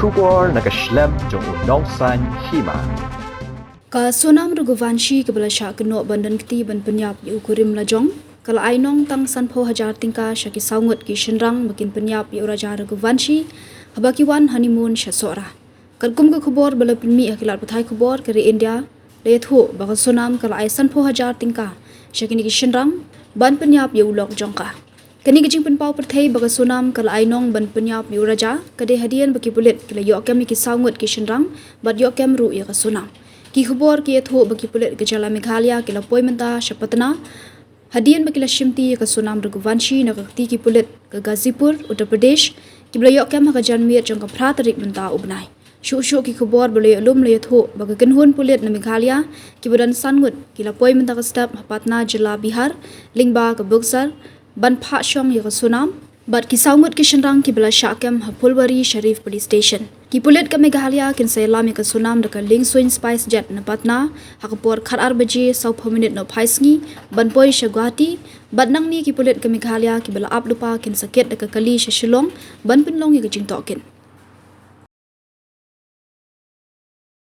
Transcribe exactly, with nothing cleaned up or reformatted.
Khubor na ka shlem jong u Nongsaiñ Hima. Ka Sonam Raghuvanshi kaba la shah kynnoh ban don kti ban pynïap ïa u kurim lajong, ka la ai nong tang sanphew hajar tyngka sha ki saw ngut ki shynrang ba kin pynïap ïa u Raja Raghuvanshi haba ki wan honeymoon sha Sohra. Katkum ka khubor ba la pynmih ha ki lad pathai khubor ka ri India, la ïathuh ba ka Sonam ka la ai sanphew hajar tyngka sha kine ki shynrang ban pynïap ïa u lok jong ka. Kane ka jingpynpaw pyrthei ba ka Sonam ka la ai nong ban pynïap ïa u Raja ka dei hadien ba ki pulit ki la ïoh kem ïa ki saw ngut ki shynrang bad ïoh kem ruh ïa ka Sonam. Ki khubor ki ïathuh ba ki pulit ka jylla Meghalaya ki la poi mynta sha Patna hadien ba ki la shimti ïa ka Sonam Raghuvanshi na ka kti ki pulit ka Ghazipur, Uttar Pradesh, kiba la ïoh kem ha ka janmiet jong ka phra tarik mynta u bnai. Shuh shuh ki khubor ba la ïoh lum la ïathuh ba ka kynhun pulit na Meghalaya kiba don san ngut ki la poi mynta ka step ha Patna, jylla Bihar, lyngba ka Buxar, ban phah shong ïa ka Sonam bad ki saw ngut ki shynrang kiba la shah kem ha Phulwari Sharif Police Station. Ki pulit ka Meghalaya kin sa ïalam ïa ka Sonam da ka liengsuiñ SpiceJet na Patna ha ka por khatar baje sawphew minit nohphai sngi ban poi sha Guwahati, bad nangne ki pulit ka Meghalaya kiba la ap lypa kin sa kit da ka kali sha Shillong ban pynlong ïa ka jingtohkit.